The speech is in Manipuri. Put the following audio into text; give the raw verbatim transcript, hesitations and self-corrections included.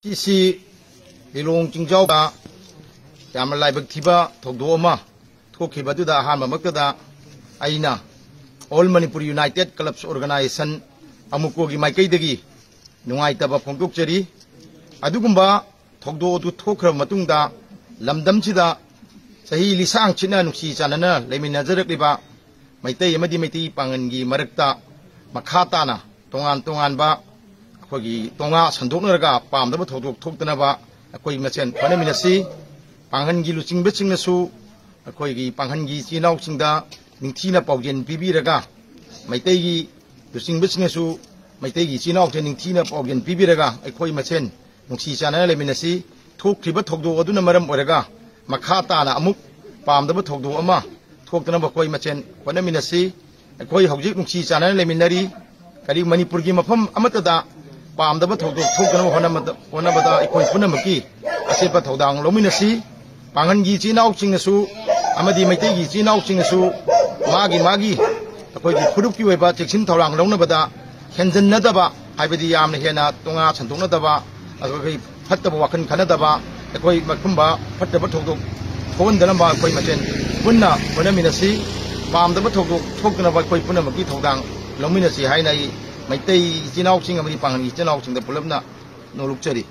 ꯉꯁꯤꯁꯤ ꯂꯤꯂꯣꯡ ꯆꯤꯡꯖꯥꯎꯗ ꯌꯥꯝꯅ ꯂꯥꯏꯕꯛ ꯊꯤꯕ ꯊꯧꯗꯣꯛ ꯑꯃ ꯊꯣꯛꯈꯤꯕ ꯑꯗꯨꯗ ꯑꯍꯥꯟꯕꯃꯛꯇꯗ ꯑꯩꯅ All Manipur United Clubs Organization, ꯑꯃꯨꯀꯣꯒꯤ ꯃꯥꯏꯀꯩꯗꯒꯤ ꯅꯨꯡꯉꯥꯏꯇꯕ ꯐꯣꯡꯗꯣꯛꯆꯔꯤ꯫ ꯑꯗꯨꯒꯨꯝꯕ ꯊꯧꯗꯣꯛ ꯑꯗꯨ ꯊꯣꯛꯈ꯭ꯔꯕ ꯃꯇꯨꯡꯗ ꯂꯝꯗꯝꯁꯤꯗ ꯆꯍꯤ ꯂꯤꯁꯥꯡ ꯁꯤꯠꯅ ꯅꯨꯡꯁꯤ ꯆꯥꯟꯅꯅ ꯂꯩꯃꯤꯟꯅꯖꯔꯛꯂꯤꯕ ꯃꯩꯇꯩ ꯑꯃꯗꯤ ꯃꯩꯇꯩ ꯄꯥꯉꯟꯒꯤ ꯃꯔꯛꯇ ꯃꯈꯥ ꯇꯥꯅ ꯇꯣꯉꯥꯟ ꯇꯣꯉꯥꯟꯕ ꯑꯩꯈꯣꯏꯒꯤ ꯇꯣꯉꯥ ꯁꯟꯗꯣꯛꯅꯔꯒ ꯄꯥꯝꯗꯕ ꯊꯧꯗꯣꯛ ꯊꯣꯛꯇꯅꯕ ꯑꯩꯈꯣꯏ ꯃꯁꯦꯟ ꯍꯣꯠꯅꯃꯤꯟꯅꯁꯤ꯫ ꯄꯥꯡꯒꯟꯒꯤ ꯂꯨꯆꯤꯡꯕꯁꯤꯡꯅꯁꯨ ꯑꯩꯈꯣꯏꯒꯤ ꯄꯥꯡꯒꯟꯒꯤ ꯏꯆꯤꯜ ꯏꯅꯥꯎꯁꯤꯡꯗ ꯅꯤꯡꯊꯤꯅ ꯄꯥꯎꯖꯦꯜ ꯄꯤꯕꯤꯔꯒ, ꯃꯩꯇꯩꯒꯤ ꯂꯨꯆꯤꯡꯕꯁꯤꯡꯅꯁꯨ ꯃꯩꯇꯩꯒꯤ ꯏꯆꯤꯜ ꯏꯅꯥꯎꯁꯤꯡ ꯅꯤꯡꯊꯤꯅ ꯄꯥꯎꯖꯦꯜ ꯄꯤꯕꯤꯔꯒ ꯑꯩꯈꯣꯏ ꯃꯁꯦꯟ ꯅꯨꯡꯁꯤ ꯆꯥꯟꯅꯅ ꯂꯩꯃꯤꯟꯅꯁꯤ꯫ ꯊꯣꯛꯈ꯭ꯔꯤꯕ ꯊꯧꯗꯣꯛ ꯑꯗꯨꯅ ꯃꯔꯝ ꯑꯣꯏꯔꯒ ꯃꯈꯥ ꯇꯥꯅ ꯑꯃꯨꯛ ꯄꯥꯝꯗꯕ ꯊꯧꯗꯣꯛ ꯑꯃ ꯊꯣꯛꯇꯅꯕ ꯑꯩꯈꯣꯏ ꯃꯁꯦꯟ ꯍꯣꯠꯅꯃꯤꯟꯅꯁꯤ꯫ ꯑꯩꯈꯣꯏ ꯍꯧꯖꯤꯛ ꯅꯨꯡꯁꯤ ꯆꯥꯟꯅꯅ ꯂꯩꯃꯤꯟꯅꯔꯤ꯫ ꯀꯔꯤ ꯃꯅꯤꯄꯨꯔꯒꯤ ꯃꯐꯝ ꯑꯃꯠꯇꯗ ꯄꯥꯝꯗꯕ ꯊꯧꯗꯣꯛ ꯊꯣꯛꯇꯅꯕ ꯍꯣꯠꯅꯕꯗ, ꯍꯣꯠꯅꯕꯗ ꯑꯩꯈꯣꯏ ꯄꯨꯝꯅꯃꯛꯀꯤ ꯑꯆꯦꯠꯄ ꯊꯧꯗꯥꯡ ꯂꯧꯃꯤꯟꯅꯁꯤ꯫ ꯄꯥꯡꯒꯟꯒꯤ ꯏꯆꯤꯜ ꯏꯅꯥꯎꯁꯤꯡꯅꯁꯨ ꯑꯃꯗꯤ ꯃꯩꯇꯩꯒꯤ ꯏꯆꯤꯜ ꯏꯅꯥꯎꯁꯤꯡꯅꯁꯨ ꯃꯥꯒꯤ ꯃꯥꯒꯤ ꯑꯩꯈꯣꯏꯒꯤ ꯐꯨꯔꯨꯞꯀꯤ ꯑꯣꯏꯕ ꯆꯦꯛꯁꯤꯟ ꯊꯧꯔꯥꯡ ꯂꯧꯅꯕꯗ ꯍꯦꯟꯖꯟꯅꯗꯕ, ꯍꯥꯏꯕꯗꯤ ꯌꯥꯝꯅ ꯍꯦꯟꯅ ꯇꯣꯉꯥ ꯁꯟꯗꯣꯛꯅꯗꯕ, ꯑꯩꯈꯣꯏ ꯐꯠꯇꯕ ꯋꯥꯈꯜ ꯈꯟꯅꯗꯕ, ꯑꯩꯈꯣꯏ ꯃꯐꯝꯕ ꯐꯠꯇꯕ ꯊꯧꯗꯣꯛ ꯊꯣꯛꯍꯟꯗꯅꯕ ꯑꯩꯈꯣꯏ ꯃꯁꯦꯟ ꯄꯨꯟꯅ ꯍꯣꯠꯅꯃꯤꯟꯅꯁꯤ꯫ ꯄꯥꯝꯗꯕ ꯊꯧꯗꯣꯛ ꯊꯣꯛꯇꯅꯕ ꯑꯩꯈꯣꯏ ꯄꯨꯝꯅꯃꯛꯀꯤ ꯊꯧꯗꯥꯡ ꯂꯧꯃꯤꯟꯅꯁꯤ ꯍꯥꯏꯅ ꯑꯩ ꯃꯩꯇꯩ ꯏꯆꯤꯜ ꯏꯅꯥꯎꯁꯤꯡ ꯑꯃꯗꯤ ꯄꯥꯡꯒꯜꯒꯤ ꯏꯆꯤꯜ ꯏꯅꯥꯎꯁꯤꯡꯗ ꯄꯨꯂꯞꯅ ꯅꯣꯂꯨꯛꯆꯔꯤ꯫